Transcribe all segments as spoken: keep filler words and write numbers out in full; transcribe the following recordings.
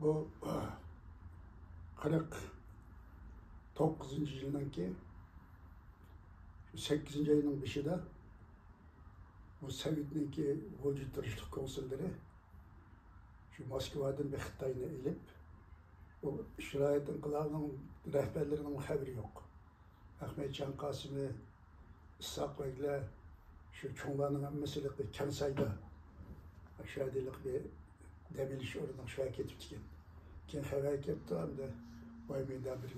بۇ قىرىق توققۇزىنچى يىلنىڭكى سەككىزىنچى ئاينىڭ بېشىدا بۇ سوۋېتنىڭكى ۋۇجۇدتۇرۇشلۇق كونسۇللىرى شۇ موسكۋادىن بىر خىتاينى ئېلىپ، بۇ شىرائەت ئىنقىلابىنىڭ رەھبەرلىرىنىڭ خەۋىرى يوق. ئەخمەتجان قاسىمى، ئىسھاق بەگلەر، شۇ چوڭلارنىڭ ھەممىسى كەڭسايدا، شۇ يەردە بىر دەم ئېلىش ئورنىنىڭ شۇ يەرگە كېتىپتىكەن. كېيىن خەۋەر كەپتۇ، ئەمدى بايمىدا بىر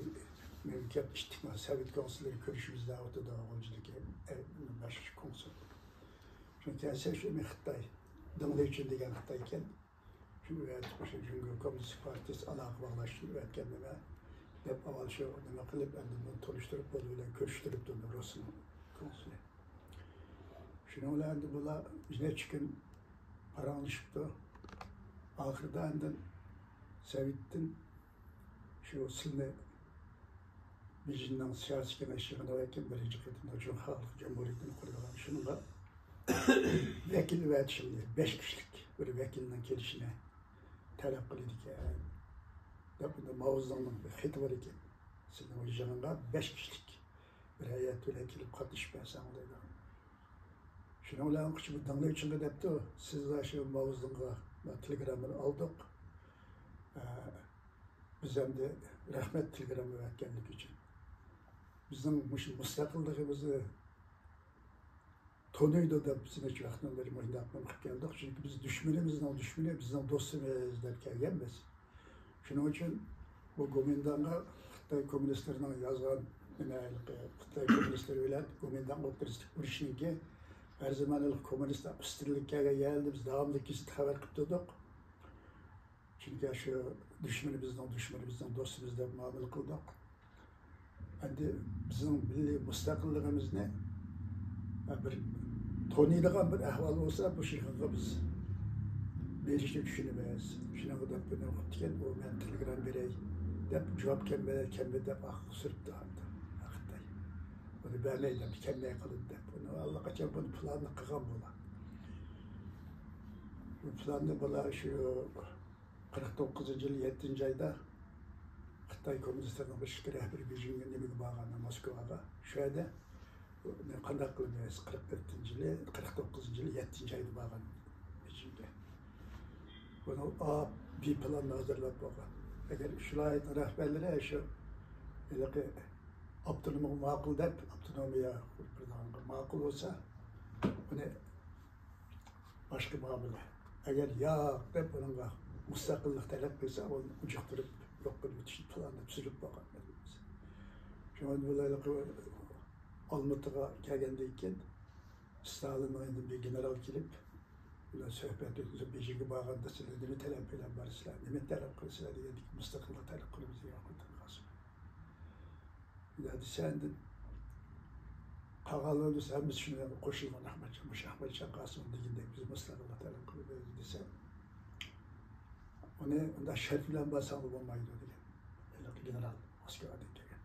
مەملىكەت ئىتتىپاق سوۋېت كونسۇللىرى كۆرۈشىمىزدە ئولتۇرىدۇ، غۇلجىدىكى، ئە، باشقا كونسۇل. شۇ كەلسە شۇ خىتاي، دېڭ لېيچۈن دېگەن خىتاي ئىكەن. شۇنى ئۆگەتتۇق، شۇ جۇڭگو كوممۇنىست پارتىيىسى ئالاقە باغلاش ئۈچۈن ئۆگەتكەن نېمە دەپ، ئاۋۋال شۇ نېمە قىلىپ، ئەمدى بۇنى تونۇشتۇرۇپ، بۇ بىلەن كۆرۈشتۈرۈپتۇ رۇسنىڭ كونسۇلى. شۇنىڭ بىلەن ئەمدى بۇلار بىر نەچچە كۈن پاراڭلىشىپتۇ. ئاخىرىدا ئاندىن سوۋېتتىن شۇ سىلنى بېيجىڭنىڭ سىياسىي كېڭەش يىغىنى ۋەكىل بىرىنچى قېتىمدا جۇڭخۇا خەلق جۇمھۇرىيىتىنى قۇرىدىغان شۇنىڭغا ۋەكىل ئەۋەتىشىڭنى، بەش كىشىلىك بىر ۋەكىلنىڭ كېلىشىنى تەلەپ قىلىدىكەن، دەپ، ئۇندا ماۋزېدۇڭنىڭ بىر خېتى بار ئىكەن. سېنىڭ يىغىنغا بەش كىشىلىك بىر ھەيئەت بىلەن كېلىپ قاتنىشىپ بەرسەڭ دەيدۇ. شۇنىڭ بىلەن ئۇ دېڭ لېيچۈنگە دەپتۇ، سىز شۇ ماۋزېدۇڭغا تېلېگراممىنى ئالدۇق. ئە، بىز ئەمدى رەھمەت تېلېگرامما ئەۋەتكەنلىكى ئۈچۈن. بىزنىڭ مۇشۇ مۇستەقىللىقىمىزنى تونۇيدۇ دەپ بىز نەچچە ۋاقىتتىن بېرى مۇشۇنداق قىلىپ كەلدۇق. چۈنكى بىز دۈشمىنىمىزنىڭ دۈشمىنى بىزنىڭ دوستىمىز دەپ كەلگەنمىز. شۇنىڭ ئۈچۈن بۇ گومىنداڭغا خىتاي كوممۇنىستلىرىنىڭ يازغان نېمە، ھېلىقى خىتاي كوممۇنىستلىرى بىلەن گومىنداڭ ئوتتۇرىسىدىكى ئۇرۇشنىڭكى ھەر زامان ھېلىقى كوممۇنىستلار ئۈستۈنلۈك كەلگەن يەردە بىز داۋاملىق گېزىتتە خەۋەر قىلىپ تۇردۇق. چۈنكى شۇ دۈشمىنىمىزنىڭ دۈشمىنى بىزنىڭ دوستىمىز دەپ مۇئامىلە قىلدۇق. ئەمدى بىزنىڭ مىللىي مۇستەقىللىقىمىزنى بىر تونۇيدىغان بىر ئەھۋال بولسا، بۇ يىغىنغا بىز بېرىشنى چۈشىنىمىز. شۇنىڭغا دەپ بۇنى ئوقۇپتىكەن، ئۇ مەن تېلېگرام بېرەي دەپ، جاۋاب كەلمىدى، كەلمىدى دەپ ئاخىرغا سۈرۈپتۇ ئاندىن خىتاي. بۇنى بەرمەي دەپ، كەلمەي قالدى دەپ. بۇنى ئاللىقاچان بۇنى پىلاننى قىلغان بۇلار. بۇ پىلاننى بۇلار شۇ قىرىق توققۇزىنچى يىل يەتتىنچى ئايدا خىتاي كوممۇنىستلىرىنىڭ بىر ئىككى رەھبىرى بېيجىڭگە نېمىگە بارغاندا، موسكۋاغا. شۇ يەردە بۇنى قانداق قىلىمىز؟ قىرىق تۆتىنچى يىلى، قىرىق توققۇزىنچى يىلى يەتتىنچى ئايدا بارغان بېيجىڭگە. بۇنىڭ ئا، بى پىلانىنى ھازىرلاپ بولغان. ئەگەر ئۈچ ۋىلايەتنىڭ رەھبەرلىرى شۇ ھېلىقى ئاپتونومغا ماقۇل دەپ، ئاپتونومىيە ماقۇل بولسا، بۇنى باشقا مۇئامىلە. ئەگەر ياق دەپ ئۇنىڭغا مۇستەقىللىق تەلەپ قىلسا، ئۇنى ئۇجۇقتۇرۇپ يوق قىلىپ ئۆتۈش پىلانى تۈزۈلۈپ بولغان. شۇڭا بۇلار ئالمۇتىغا كەلگەندىن كېيىن ستالىننىڭ يېنىدىن بىر گېنېرال كېلىپ، بۇلار سۆھبەت ئۆتكۈزۈپ، بېيجىڭگە بارغاندا سىلەر نېمە تەلەپ بىلەن بارىسىلەر، نېمە تەلەپ قىلىسىلەر دېگەندىكىن، مۇستەقىللىق تەلەپ قىلىمىز دېگەن. يا دېسە، ئاندىن قالغانلىرىمىز ھەممىسى شۇنىڭغا قوشۇلغان. ئەخمەتجان، مۇشۇ ئەخمەتجان قاسىم دېگەندەك، بىز مۇستەقىللىق تەلەپ قىلىمىز دېسە، ئۇنى ئۇنداق شەرت بىلەن بارساڭلار بولمايدۇ دېگەن. ھېلىقى گېنېرال موسكۋادىن كەلگەن.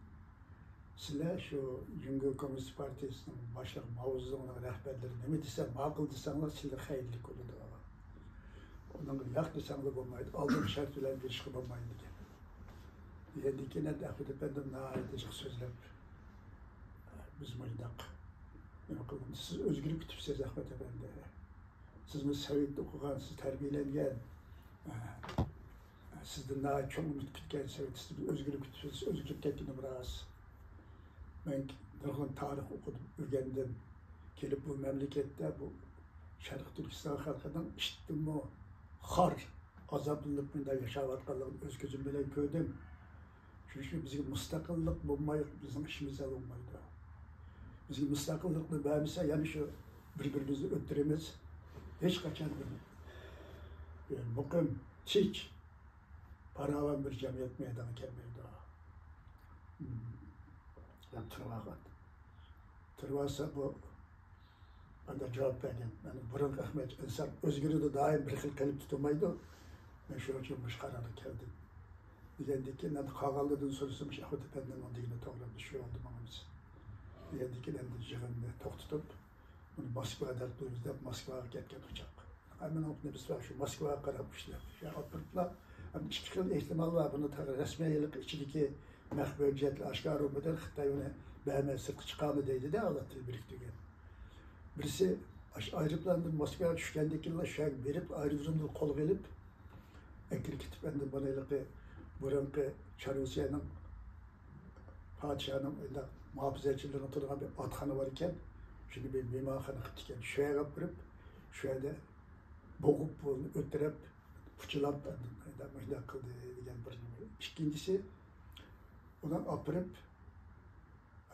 سىلەر شۇ جۇڭگو كوممۇنىست پارتىيىسىنىڭ باشلىقى ماۋزېدۇڭنىڭ رەھبەرلىرى نېمە دېسە، ماقۇل دېسەڭلار، سىلەر خەيرلىك بولىدۇ. ئۇنىڭغا ياق دېسەڭلار بولمايدۇ، ئالدىنقى شەرت بىلەن بېرىشقا بولمايدۇ دېگەن. دېگەندىن كېيىن ئەمدى ئەخمەت ئەپەندىم ناھايىتى جىق سۆزلەپ، بىز مۇنداق نېمە قىلدۇق، سىز ئۆزگىرىپ كېتىپسىز ئەخمەت ئەپەندى. سىزمۇ سوۋېتتا ئوقۇغان، سىز تەربىيەلەنگەن. سىزدىن ناھايىتى چوڭ ئۈمىد كۈتكەن سوۋېت، سىز ئۆزگىرىپ كېتىپسىز، ئۆزگىرىپ كەتكىنىم راست. مەن نۇرغۇن تارىخ ئوقۇدۇم، ئۆگەندىم. كېلىپ بۇ مەملىكەتتە بۇ شەرقىي تۈركىستان خەلقىنىڭ ئىتتىنمۇ خار ئازابلىنىپ مۇنداق ياشاۋاتقانلىقىنى ئۆز كۆزۈم بىلەن كۆردۈم. شۇنىڭ ئۈچۈن بىزگە مۇستەقىللىق بولماي بىزنىڭ ئىشىمىز ھەل بولمايدۇ. بىزگە مۇستەقىللىقنى بەرمىسە، يەنە شۇ بىر-بىرىمىزنى ئۆلتۈرىمىز. ھېچقاچان بىر، بىر مۇقىم، تىنچ، پاراۋان بىر جەمئىيەت مەيدانغا كەلمەيدۇ. دەپ تۇرۇۋالغان. تۇرۇۋالسا بۇ ئانداق جاۋاب بەرگەن. مانا بۇرۇنقى ئەخمەت ئىنسان ئۆزگىرىدۇ، دائىم بىر خىل قېلىپتا تۇرمايدۇ. مەن شۇنىڭ ئۈچۈن مۇشۇ قارارغا كەلدىم. دېگەندىن كېيىن ئەمدى قالغانلىرىدىن سورىسام، مۇشۇ ئەخمەت ئەپەندىنىڭ دېگىنى توغرا، شۇ يولدا ماڭىمىز. دېگەندىن كېيىن ئەمدى يىغىننى توختىتىپ، ئۇنى موسكۋاغا دەل قويىمىز دەپ، موسكۋاغا كەتكەن ئۇچاق. ھەممىنىڭ نېمىسى بار، شۇ موسكۋاغا قاراپ ئىشلەپ، شۇ ئاپىرىپلا، ھەم ئىككى خىل ئېھتىمال بار. بۇنى تېخى رەسمىي ھېلىقى ئىچىدىكى مەخپىي ھۆججەتلەر ئاشكارا بولمىدى. خىتاي ئۇنى بەرمەي سىرتقا چىقارمىدى دەيدۇ-دە، ئاللا تىل بىرىكتۈرگەن. بىرسى، ئاشۇ ئايروپىلاندىن موسكۋاغا چۈشكەندىن كېيىنلا شۇ يەرگە بېرىپ، ئايروپىلاننى قولغا ئېلىپ، ئەكىرىپ كېتىپ، ئەمدى مانا ھېلىقى بۇرۇنقى چاررۇسىيەنىڭ پادىشاھىنىڭ ئۇنداق مۇھاپىزەتچىلىرىنى تۇرىدىغان بىر ئاتخانا بار ئىكەن، شۇنى بىر مېھمانخانا قىپتىكەن. شۇ يەرگە ئاپىرىپ، شۇ يەردە بوغۇپ، بۇنى ئۆلتۈرۈپ، پۇچىلاپ، مۇنداق قىلدى دېگەن بىر نېمە. ئىككىنچىسى، ئۇنى ئاپىرىپ،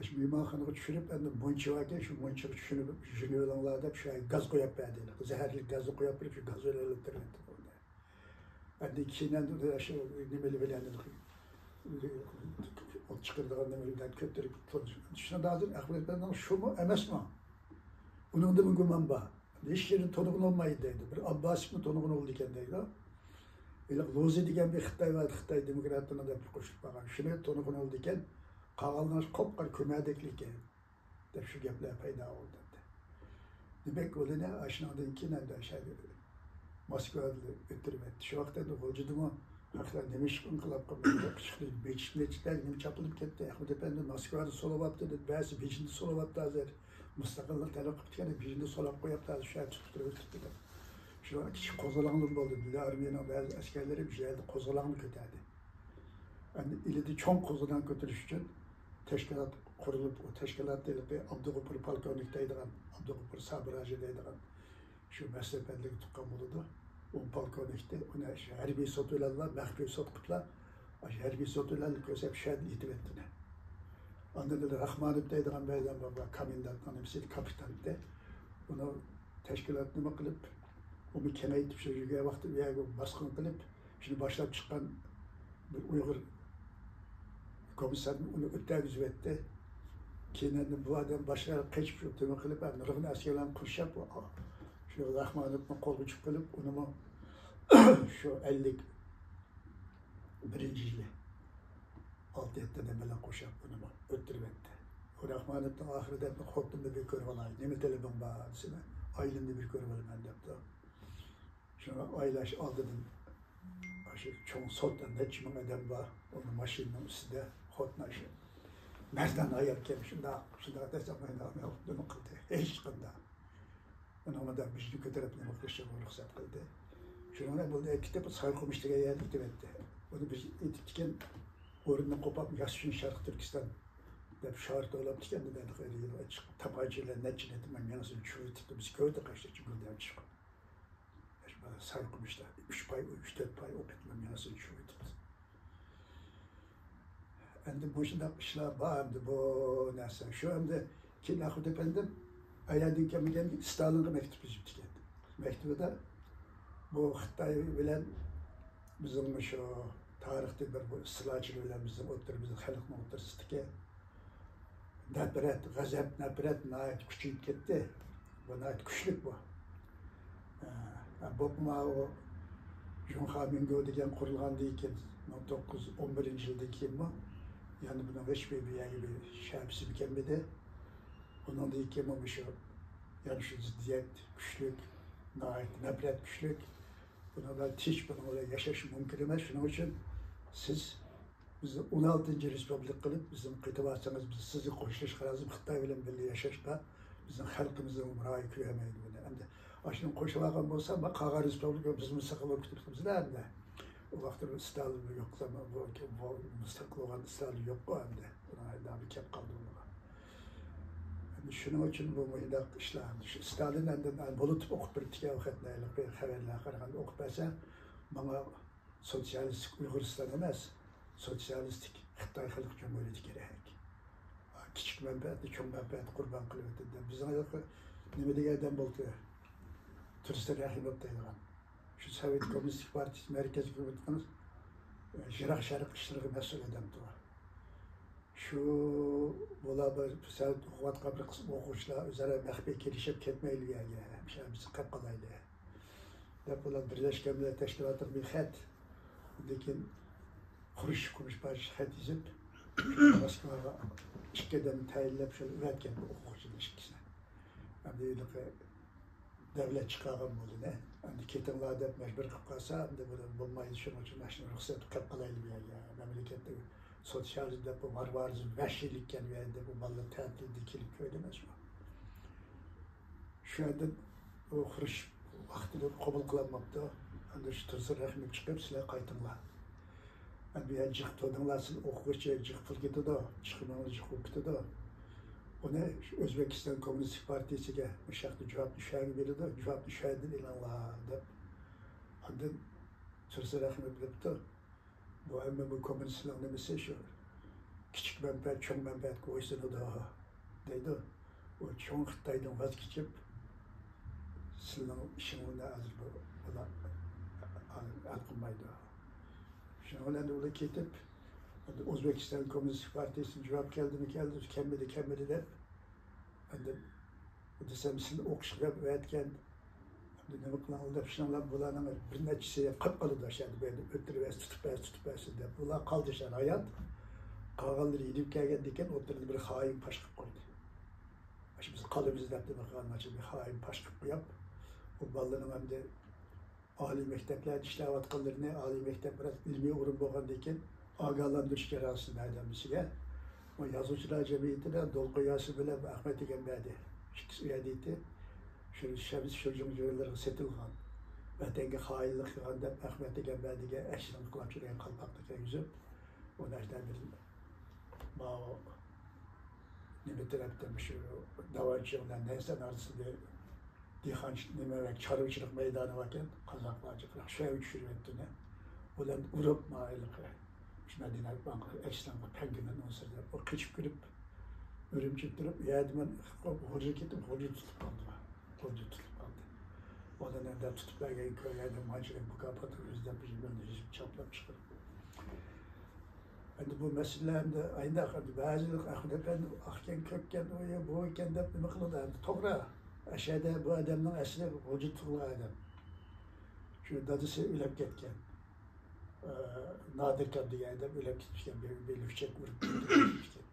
شۇ مېھمانخانىغا چۈشۈرۈپ، ئەمدى مۇنچا باركەن، شۇ مۇنچىغا چۈشۈرۈپ، يۈزۈنۈۋېلىڭلار دەپ، شۇ يەرگە گاز قويۇپ بەردى. زەھەرلىك گازنى قويۇپ بېرىپ، شۇ گاز بىلەن ئۆلتۈرۈۋەتتى ئۇنى. ئەمدى كېيىن ئەمدى ئۇنى شۇ نېمىلەر بىلەن، ئوت چىقىرىدىغان نېمە بىلەن كۆتۈرۈپ، شۇنىڭدا ھازىر ئەخمەت ئەپەندىنىڭ شۇمۇ ئەمەسمۇ؟ ئۇنىڭدىمۇ گۇمان بار. ھېچكىمنى تونۇغىلى بولمايدۇ دەيدۇ. بىر ئابباسوفنى تونۇغىلى بولىدىكەن دەيدۇ. ھېلىقى لۇزى دېگەن بىر خىتاي بار، خىتاي دېموكراتلىرىنىڭ دەپ قوشۇلۇپ قالغان. شۇنى تونۇغىلى بولىدىكەن. قالغانلار قاپقارا كۆمەدەكلىككەن دەپ شۇ گەپلەر پەيدا بولدى. دېمەك، ئۇلىنى ئاشۇنىڭدىن كېيىن ئەمدى ئاشۇ موسكۋادا ئۆتتۈرۈۋەتتى. شۇ ۋاقىتتا ئەمدى غۇلجىدىمۇ خەقلەر نېمە ئىش ئىنقىلاب قىلمىدى، چىقتى، بېچىپ نەچچىلەر نېمە چاپلىنىپ كەتتى. ئەخمەت ئەپەندى موسكۋادا سولاۋاپتۇ دېدى، بەزى بېيجىڭدا سولاۋاپتۇ ھازىر. مۇستەقىللىق تەلەپ قىلىپتىكەن، بېيجىڭدا سولاپ قويۇپتۇ، ھازىر شۇ يەردە تۇتۇپ تۇرۇۋېتىپتۇ دەپ. شۇ كىچىك قوزغىلاڭلىرى بولدى. مىللىي ئارمىيەنىڭ بەزى ئەسكەرلىرى شۇ يەردە قوزغىلاڭنى كۆتەردى. ئەمدى ئىلىدە چوڭ قوزغىلاڭ كۆتۈرۈش ئۈچۈن تەشكىلات قۇرۇلۇپ، ئۇ تەشكىلاتتا ھېلىقى ئابدۇغوپۇر پولكوۋنىك دەيدىغان، ئابدۇغوپۇر سابىر ھاجى دەيدىغان شۇ مەسلىھەتلىك تۇغقان بولىدۇ. ئۇ پولكوۋنىكتى، ئۇنى ھەربىي سوت بىلەنلا، مەخپىي سوت قىلىپلا، ھەربىي سوت بىلەن كۆرسەپ شۇ يەردىن ئېتىۋەتتى. ئاندىن راخمانوف دەيدىغان بەزەن بار، كومېندانتنىڭ نېمىسى، كاپىتانتى. ئۇنى تەشكىلات نېمە قىلىپ، ئۇنى كېڭەيتىپ، شۇ يۈرگەن ۋاقتى ئۇ يەرگە باسقۇن قىلىپ، شۇنى باشلاپ چىققان بىر ئۇيغۇر كومىسسارنى ئۇنى ئۆتكۈزۈۋەتتى. كېيىن ئەمدى بۇ ئادەم باشقا يەرگە قېچىپ، شۇ تۈمە قىلىپ، ئەمدى نۇرغۇن ئەسكەرلەرنى قورشاپ، شۇ راخمانوفنى قولغا چۈپ قىلىپ، ئۇنىمۇ شۇ ئەللىك بىرىنچى يىلى ئالتە يەتتە ئادەم بىلەن قورشاپ ئۇنىمۇ ئۆلتۈرۈۋەتتى. ئۇ راخمانوفنىڭ ئاخىرىدا خوتۇنۇمنى بىر كۆرۈپ ئالاي، نېمە تەلىپىڭ بار دېسە، مەن ئائىلەمنى بىر كۆرۈپ ئالىمەن دەپتۇ. شۇڭا ئائىلە ئالدىدىن شۇ چوڭ سوت، نەچچە مىڭ ئادەم بار، ئۇنىڭ ماشىنىنىڭ ئۈستىدە خوتۇن شۇ مەردان ئايالكەن، شۇنداق، شۇنداق دېسەم، نېمە قىلدى؟ ھېچقانداق. ئۇنىڭغا بېشىنى كۆتۈرۈپ نېمە قىلىشىغا رۇخسەت قىلدى. شۇنىڭ بىلەن بۇنى ئەكېتىپ سايقۇمۇش دېگەن يەرگە ئېتىۋەتتى. بۇنى بىز ئېتىپتىكەن ئورۇننى قوپاپ ياش ئۈچۈن شەرقىي تۈركىستان دەپ شائىر توۋلاپتىكەن، دېدى. تاپانچا بىلەن نەچچە نېمە مېڭىسىنى چۈشۈرۈۋېتىپتۇ. بىز كۆردۇق، ئاشۇ گۈلدەن چىقىپ. سايقۇمۇشتا ئۈچ پاي، ئۈچ تۆت پاي ئوق ئېتىپ مېڭىسىنى چۈشۈرۈۋېتىپتۇ. ئەمدى مۇشۇنداق ئىشلار بار ئەمدى بۇ نەرسە. شۇ ئەمدى كېيىن ئەخمەت ئەپەندىم ئايلاندىن كەلمىگەندىن كېيىن ستالىنغا مەكتۇپ يېزىپتىكەن. مەكتۇبىدا بۇ خىتاي بىلەن بىزنىڭ مۇشۇ تارىختا بىر بۇ ئىستىلاچىلار بىلەن بىزنىڭ ئوتتۇرىمىزدا، خەلقنىڭ ئوتتۇرىسىدىكى نەپرەت، غەزەپ، نەپرەت ناھايىتى كۈچىيىپ كەتتى. بۇ ناھايىتى كۈچلۈك بۇ. ئە، بولۇپمۇ ئۇ جۇڭخۇا مىڭگو دېگەن قۇرۇلغاندىن كېيىن، مىڭ توققۇز يۈز ئون بىرىنچى يىلدىن كېيىنمۇ، يەنە بۇنىڭ ھېچبىر بۇ يەرگە بىر شەپىسى كەلمىدى. ئۇنىڭدىن كېيىنمۇ مۇشۇ، يەنە شۇ زىددىيەت كۈچلۈك، ناھايىتى نەپرەت كۈچلۈك. بۇنىڭ بىلەن تىنچ، بۇنىڭ بىلەن ياشاش مۇمكىن ئەمەس. شۇنىڭ ئۈچۈن سىز بىزنى ئون ئالتىنچى رېسپۇبلىكا قىلىپ، بىزنى قېتىۋالسىڭىز، بىز سىزگە قوشۇلۇشقا رازى، خىتاي بىلەن بىللە ياشاشقا. بىزنىڭ خەلقىمىزنىڭ رايى كۆرمەيدۇ بۇنى. ئەمدى ئاشۇنىڭ قوشۇلغان بولسا، ما قالغان رېسپۇبلىكا بىز مۇستەقىل بولۇپ كېتىپتىمىز ئەمدى. ئۇ ۋاقىتتا ستالىن يوق، بۇ، بۇ مۇستەقىل بولغان ستالىن يوققۇ ئەمدى. بۇنىڭ ھەددى كەپ قالدى ئۇنىڭغا. ئەمدى شۇنىڭ ئۈچۈن بۇ مۇنداق ئىشلار. شۇ ستالىن ئەمدى بولۇتۇپ ئوقۇپ بېرىپتىكەن ئۇ خەتنى، ھېلىقى خەۋەرلەرگە قارىغاندا ئوقۇپ بەرسە، ماڭا سوتسىيالىستىك ئۇيغۇرىستان ئەمەس، سوتسىيالىستىك خىتاي خەلق جۇمھۇرىيىتى كېرەك. كىچىك مەنپەئەتنى چوڭ مەنپەئەت قۇربان قىلىۋېتىدۇ دەپ. بىزنىڭ ھېلىقى نېمە دېگەن ئادەم بولدى؟ تۇرسۇن رەھىموف دەيدىغان. شۇ سوۋېت كوممۇنىستىك پارتىيىسى مەركىزىي كومىتېتىنىڭ، ئە، يىراق شەرق ئىشلىرىغا مەسئۇل ئادەمدۇ. شۇ بۇلار بىر سەۋەب ئوقۇۋاتقان بىر قىسىم ئوقۇغۇچىلار ئۆزئارا مەخپىي كېلىشىپ كەتمەيلى يەرگە، ھەمىشە بىز قېلىپ قالايلى دەپ، بۇلار بىرلەشكەن مىللەت تەشكىلاتىغا بىر خەت، ئۇندىن كېيىن قۇرۇش، قۇرۇش باشلىقى خەت يېزىپ، موسكۋاغا ئىككى ئادەمنى تەيىنلەپ، شۇنى ئەۋەتكەن بۇ ئوقۇغۇچىنىڭ ئىككىسىنى. ئەمدى ھېلىقى دەۋلەت چىقارغان بولدى، نە؟ ئەمدى كېتىڭلار دەپ مەجبۇر قىلىپ قالسا، ئەمدى بۇ بولمايدۇ، شۇنىڭ ئۈچۈن ماشىنا رۇخسەت قىلىپ قېلىپ قالايلى بۇ يەرگە. مەملىكەتتە سوتسىيالىزم دەپ بۇ ۋارۋارىزم، ۋەھشىيلىككەن بۇ يەردە، بۇ بالىلار تەتىلدە كېلىپ كۆردى ئەمەسمۇ. شۇ يەردىن ئۇ خرۇشچېۋ ۋاقتىدا قوبۇل قىلالماپتۇ. ئەمدى شۇ تۇرسۇن رەھىموف چىقىپ، سىلەر قايتىڭلار. ئەمدى يا جىق تۇردۇڭلار، سىز ئوقۇغۇچى، جىق پۇل كېتىدۇ، چىقىمىڭىز جىق بولۇپ كېتىدۇ. ئۇنى ئۆزبېكىستان كوممۇنىستىك پارتىيىسىگە مۇشۇ ياقتا جاۋابنى شۇ يەرگە بېرىدۇ، جاۋابنى شۇ يەردىن ئېلىڭلار دەپ. ئاندىن تۇرسۇن رەھىموف دەپتۇ، بۇ ھەممە بۇ كوممۇنىستلارنىڭ نېمىسى شۇ، كىچىك مەنپەئەت چوڭ مەنپەئەتكە بويسۇنىدۇ دەيدۇ. ئۇ چوڭ خىتايدىن ۋاز كېچىپ، سىلىنىڭ ئىشىڭلارنى ھازىر بۇ، بۇلار ھەل قىلمايدۇ. شۇنىڭ بىلەن ئۇلار كېتىپ، ئەمدى ئۆزبېكىستان كوممۇنىستىك پارتىيىسىدىن جاۋاب كەلدىمۇ كەلدى، كەلمىدى، كەلمىدى دەپ، ئەمدى دېسەم، سىلىنى ئوقۇشقا دەپ ئەۋەتكەن، ئەمدى نېمە قىلاڭلار دەپ، شۇنىڭ بىلەن بۇلارنىڭ بىر نەچچىسى قاپ قالىدۇ، شۇ يەردە بۇ يەردە ئۆلتۈرۈۋەرسە، تۇتۇپ بەرسە، تۇتۇپ بەرسە دەپ. بۇلار قالدى شۇ يەردە ھايات. قالغانلىرى يېنىپ كەلگەندىن كېيىن، ئوتتۇرىدا بىر خائىن پاش قىلىپ قويدى. شۇ بىز قالىمىز دەپ نېمە قىلغان، بىر خائىن پاش قىلىپ قويۇپ، ئۇ بالىلارنىڭ ئەمدى ئالىي مەكتەپلەردە ئىشلەۋاتقانلىرىنى، ئالىي مەكتەپ بىراز ئىلمىي ئورۇن بولغاندىن كېيىن ئاگاھلاندۇرۇش جەريانىسىدا بەردى ھەممىسىگە. ئۇ يازغۇچىلار جەمئىيىتىدە دولقۇن ياسىن بىلەن ئەخمەت ئىگەم بەردى. ئىككىسى ئۇ يەردە ئىدى. شۇ شەمس شۇجىڭ جىغىللىرىغا سېتىلغان، ۋەتەنگە خائىنلىق قىلغان دەپ ئەخمەت ئىگەم بەردىگە ئەشلىك قىلىپ چۈشۈرگەن قالپاقنى كىيگۈزۈپ، ئۇنى ئەجدەر بىر ماۋۇ نېمە تەرەپتە، مۇشۇ داۋانچىڭ بىلەن نەيسەن ئارىسىدا دېھقان نېمە، چارۋىچىلىق مەيدانى باركەن، قازاقلار جىقراق شۇ يەرگە چۈشۈرۈۋەتتى ئۇنى. ئۇلار ئۇرۇپ مايىلقى شۇ مەدىنە بانكىغا ئەكسىلەنگەن پەڭگىمەن ئۇنسىر دەپ، ئۇ قېچىپ كىرىپ، ئۈرۈمچىگە تۇرۇپ، يەردە مەن غۇلجىغا كېتىپ، غۇلجا تۇتۇپ قالدى. غۇلجا تۇتۇپ قالدى. ئۇلار ئەمدى تۇتۇپ بەرگەن كۆرگەندە مانچىلىك مۇكاپات ئۆزىدە بىر يىل يېزىپ چاپلاپ چىقىرىپ. ئەمدى بۇ مەسىلىلەر ئەمدى ئاينداق، ئەمدى بەزىلەر ئەخمەت ئەپەندى ئاقكەن، كۆككەن، ئۇ يا بۇ ئىكەن دەپ نېمە قىلىدۇ. ئەمدى توغرا، ئەشەدە بۇ ئادەمنىڭ ئەسلى غۇلجا تۇغۇلغان ئادەم. شۇ دادىسى ئۆلۈپ كەتكەن. ئە، نادىركان دېگەن ئادەم ئۆلۈپ كېتىپتىكەن، بىر، بىر لۈكچەك ئۇرۇپ كېتىپتىكەن.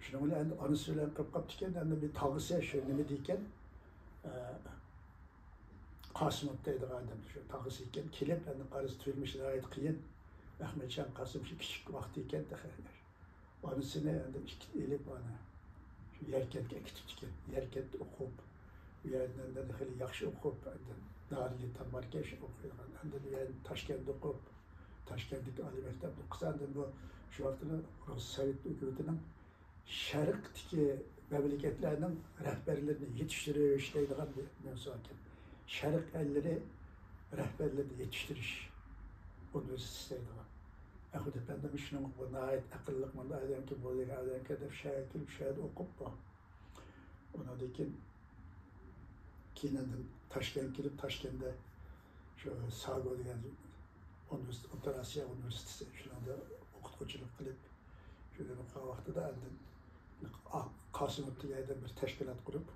شۇنىڭ بىلەن ئەمدى ئانىسى بىلەن قېلىپ قاپتىكەن، ئەمدى بىر تاغىسى شۇ نېمە دېيىكەن، ئە، قاسىموف دەيدىغان ئادەم شۇ تاغىسى ئىكەن. كېلىپ ئەمدى قارىسا تۇرمۇشى ناھايىتى قىيىن. ئەخمەتجان قاسىم شۇ كىچىك ۋاقتى ئىكەن تېخى. ئانىسىنى ئەمدى ئىككى ئېلىپ ئانا شۇ يەركەنتكە ئەكېتىپتىكەن. يەركەنتتە ئوقۇپ، ئۇ يەردىن ئاندىن خېلى ياخشى ئوقۇپ، ئاندىن دارىلئېتام باركەن، شۇ ئوقۇيدىغان. ئاندىن ئۇ يەردىن تاشكەنتتە ئوقۇپ، تاشكەنتتىكى ئالىي مەكتەپنى ئوقۇسا، ئاندىن بۇ شۇ ۋاقىتتا رۇس سوۋېت ھۆكۈمىتىنىڭ شەرقتىكى مەملىكەتلەرنىڭ رەھبەرلىرىنى يېتىشتۈرۈش دەيدىغان بىر مەۋزۇ ئىكەن. شەرق ئەللىرى رەھبەرلىرىنى يېتىشتۈرۈش ئۇنىۋېرسىتېتى دەيدىغان. ئەخمەت ئەپەندىمۇ شۇنىڭغا، بۇ ناھايىتى ئەقىللىق، مۇنداق ئادەمكەن، بۇ دېگەن ئادەمكەن دەپ شۇ يەرگە كېلىپ، شۇ يەردە ئوقۇپتۇ. ئۇنىڭدىن كېيىن، كېيىن ئاندىن تاشكەنتكە كېلىپ، تاشكەنتتە شۇ ساگو دېگەن ئۇنىۋېرسىتېت، ئوتتۇرا ئاسىيا ئۇنىۋېرسىتېتى، شۇنىڭدا ئوقۇتقۇچىلىق قىلىپ، شۇ يەردە ئوقۇغان ۋاقتىدا ئاندىن قاسىموف دېگەن بىر تەشكىلات قۇرۇپ،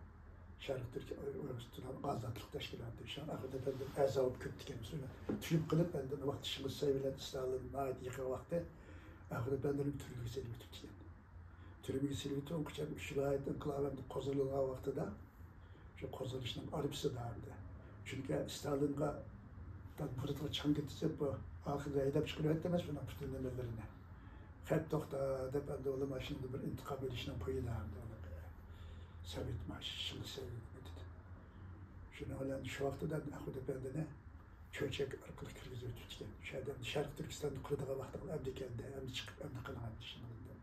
شەرقىي تۈركىي ئۇيغۇرىستان ئازادلىق تەشكىلاتى، شۇڭا ئەخمەت ئەپەندى ئەزا بولۇپ كۆپتىكەن. شۇنى تۈرۈپ قىلىپ، ئاندىن ۋاقتى شىڭخۇا شەي بىلەن ستالىن ناھايىتى يېقىن ۋاقتى ئەخمەت ئەپەندىنى تۈرمىگە سېلىۋېتىپتىكەن. تۈرمىگە سېلىۋېتىپ، ئۇنىڭغىچە ئۈچ ۋىلايەت ئىنقىلابى ئەمدى قوزغىلىدىغان ۋاقتىدا، شۇ قوزغىلىشنىڭ ئارىسىدا ئەمدى. چۈنكى ستالىنغا بۇرۇتقا چاڭ كەتكۈزۈپ، بۇ ئاخىرىدا ھەيدەپ چىقىرىۋەتتى ئەمەس، بۇنىڭ پۈتۈن نېمىلىرىنى. خەپ توختا دەپ، ئەمدى ئۇلار ماشىنىدا بىر ئىنتىقام ئېلىشنىڭ پۇيىدا ئەمدى ئۇلار سوۋېت ماشىنا، شىڭخۇا شەي دېگەن. شۇنىڭ بىلەن شۇ ۋاقتىدا ئەخمەت ئەپەندىنى چۆچەك ئارقىلىق كىرگۈزۈۋېتىپتىكەن. شۇ ئادەم شەرقىي تۈركىستاننى قۇرىدىغان ۋاقتىڭ ئەمدى كەلدى، ئەمدى چىقىپ، ئەمدى قىلىڭ ئەمدى شۇنى دەپ.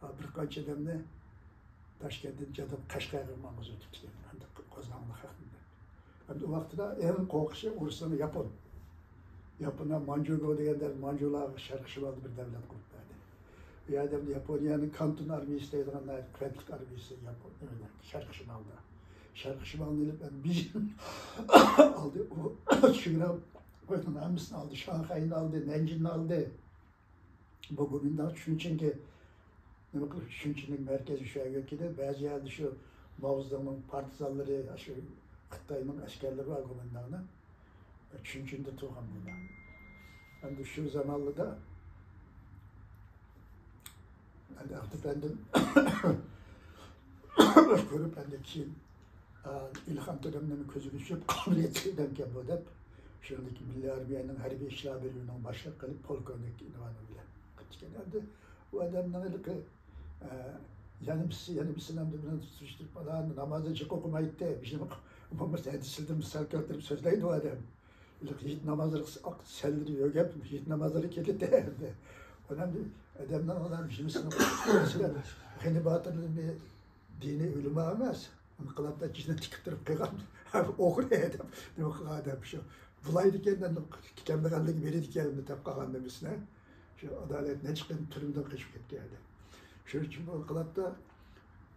ھا، بىر قانچە ئادەمنى تاشكەنتتىن جاداپ قەشقەرگە ماڭغۇزۇۋېتىپتىكەن. ئەمدى قوزغاڭلار خەقنى دەپ. ئەمدى ئۇ ۋاقتىدا ئەڭ قورقۇشى ئۇرۇسلىرى ياپون. ياپونلار مانجۇگو دېگەن دەۋلەت، مانجۇلارغا شەرقىي شىمالدا بىر دەۋلەت قۇرۇپ بەردى. ئۇ يەردە ئەمدى ياپونىيەنىڭ كانتون ئارمىيىسى دەيدىغان ناھايىتى قۇۋۋەتلىك ئارمىيىسى ياپون، نېمىدە، شەرقىي شىمالدا. شەرقىي شىمالنى ئېلىپ، ئەمدى بېيجىڭ ئالدى، ئۇ شىنجاڭ ھەممىسىنى ئالدى، شاڭخەينى ئالدى، نەنجىننى ئالدى. بۇ گومىنداڭ، چۈنچىڭگە نېمە قىلىپ، چۈنچىڭنىڭ مەركىزى شۇ يەرگە كېلىپ، بەزى يەردە شۇ ماۋزېدۇڭنىڭ پارتىزانلىرى، شۇ خىتاينىڭ ئەسكەرلىرى بار گومىنداڭنىڭ. چۈنچىڭدە تۇرغان بۇلار. ئەمدى شۇ زامانلىدا ئەمدى ئەخمەت ئەپەندىم كۆرۈپ، ئەمدى كېيىن ئىلھام تۆرەمنىڭ كۆزىگە چۈشۈپ، قابىلىيەتلىك ئادەمكەن بۇ دەپ، شۇنىڭدىكى مىللىي ئارمىيەنىڭ ھەربىي ئىشلار بۆلۈمىنىڭ باشلىقى قىلىپ، پولكوۋنىك ئۇنۋانى بىلەن قىپتىكەن. ئەمدى ئۇ ئادەمنىڭ ھېلىقى، ئە، يەنە بىرسى، يەنە بىرسىنى ئەمدى بۇنى سۈرۈشتۈرۈپ، ئانا نامازنى جىق ئوقۇمايتتى. بىزنىڭ بولمىسا ھەدىسلىرىدىن مىسال كەلتۈرۈپ سۆزلەيدۇ ئۇ ئادەم. ھېلىقى ھېيت نامازلىرى سەللىرى يۆگەپ، ھېيت نامازلىرى كېتىدۇ ئەمدى. ئۇنىڭ ئادەمنىڭ ئۇلار جىنسىنى غېنى باتۇرنى دىنىي ئۆلىما ئەمەس. ئۇنى قىلاتتا جىنى تىكىپ تۇرۇپ قىلغان ئوغرى دەپ نېمە قىلغان ئادەم شۇ. بۇلايدىكەن، كەمبەغەللىكى بېرىدىكەن دەپ قالغان نېمىسىنى. شۇ ئادالەت نەچچە قېتىم تۈرمىدىن قېچىپ كەتكەن ئادەم. شۇنىڭ ئۈچۈن بۇ قىلاتتا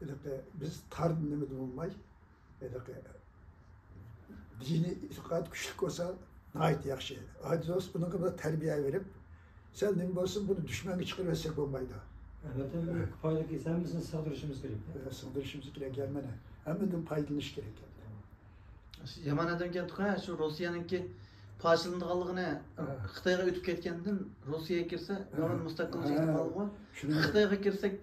ھېلىقى بىز تار نېمىدە بولماي، ھېلىقى دىنىي ئېتىقاد كۈچلۈك بولسا ناھايىتى ياخشى. ئاجىز بولسا بۇنىڭغا بىر تەربىيە بېرىپ، سەل نېمە بولسۇن، بۇنى دۈشمەنگە چىقىرىۋەتسەك بولمايدۇ. ئەلۋەتتە، بۇ پايدا كەلسە ھەممىسىنى سىغدۇرۇشىمىز كېرەك. ئە، سىغدۇرۇشىمىز كېرەك، ھەممىنى. ھەممىدىن پايدىلىنىش كېرەك. يامان ئادەم كەتتىقۇ، شۇ روسىيەنىڭكى پارچىلىنىدىغانلىقىنى، ھە. خىتايغا ئۆتۈپ كەتكەندىن روسىيەگە كىرسە، ھە. داۋاملىق مۇستەقىللىق ھە. چېكىنىپ قالغۇ. شۇنى خىتايغا كىرسەك،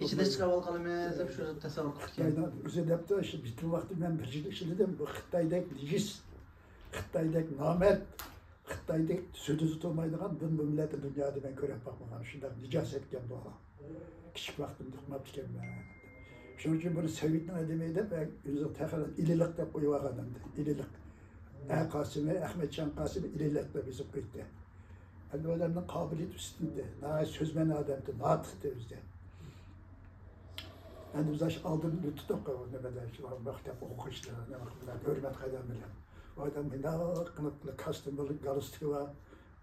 ئىچىدە چىقىۋالغىلىمىز دەپ شۇ تەسەۋۋۇر قىلىپ كەتكەن. خىتاينىڭ ئۆزى دەپتۇ، شۇ بىتىن ۋاقتى مەن بىر يىل ئىچىدە بۇ خىتايدەك نىجىس، خىتايدەك نامەرد، خىتايدەك سۆزى تۇتۇلمايدىغان بۇ، بۇ مىللەتنى دۇنيادا مەن كۆرۈپ باقمىغان، شۇنداق نىجاسەتكەن بۇ. كىچىك ۋاقتىمدا ئۇقماپتىكەنمەن. شۇنىڭ ئۈچۈن بۇنى سوۋېتنىڭ ئادىمى دەپ، ئۆزىنىڭ تەخەللۇس ئىلىلىق دەپ قويۇۋالغان ئەمدى. ئىلىلىق. ئە قاسىمى، ئەخمەتجان قاسىمى ئىلىلىق دەپ يېزىپ قويدى. ئەمدى ئۇ ئادەمنىڭ قابىلىيىتى ئۈستۈندە، ناھايىتى سۆزمەن ئادەمدى، ناتىقتى ئۆزى. ئەمدى بىز ئاشۇ ئالدىن تۇتۇپ، نېمىدە، شۇ مەكتەپ ئوقۇغۇچىلار، نېمە قىلغان، ھۆرمەت قەدەم بىلەن. ئۇ ئادەم مۇنداق قىلىپ، كاستيۇم بولۇپ، گالستۇكى بار،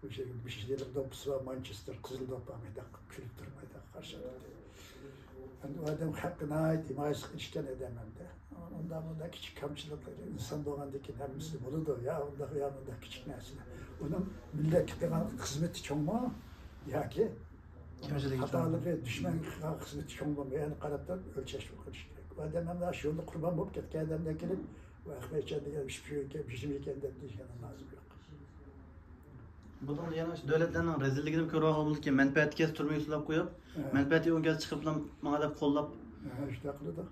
ئۆشە بېشىدا يېلىق دوپپىسى بار، مانچېستېر قىزىل دوپپا، مۇنداق كۈلۈپ تۇرۇپ، مۇنداق قارشى ئالدى. ئەمدى ئۇ ئادەم خەققە ناھايىتى ھىمايىسى قىلىشكەن ئادەم ئەمدى. ئۇنداق، مۇنداق كىچىك كەمچىلىكلىرى ئىنسان بولغاندىن كېيىن ھەممىسىدە بولىدۇ. يا ئۇنداق، يا مۇنداق كىچىك نەرسىلەر. ئۇنىڭ مىللەتكە قىلغان خىزمىتى چوڭمۇ ياكى كەمچىلىكى چوڭ. خاتالىقى، دۈشمەنگە قىلغان خىزمىتى چوڭمۇ؟ يەنى قاراپ تۇرۇپ ئۆلچەش قىلىش كېرەك. ئۇ ئادەم ھەم شۇ يولدا قۇربان بولۇپ كەتكەن ئادەمدىن كېلىپ، ۋە ئەخمەتجان دېگەن شۇ ئىكەن، بىزمۇ ئىكەن دەپ دېيىشكەن لازىم يوق. بۇنىڭدا يەنە شۇ دۆلەتلەرنىڭ رەزىللىكىنى كۆرۈۋالغان بولىدۇكى، مەنپەئەتى كەلسە تۈرمىگە سولاپ قويۇپ، ھە. مەنپەئەتى ئۇنىڭ كەلسە چىقىرىپلا ماڭا دەپ قوللاپ. ھە، شۇنداق قىلىدۇ.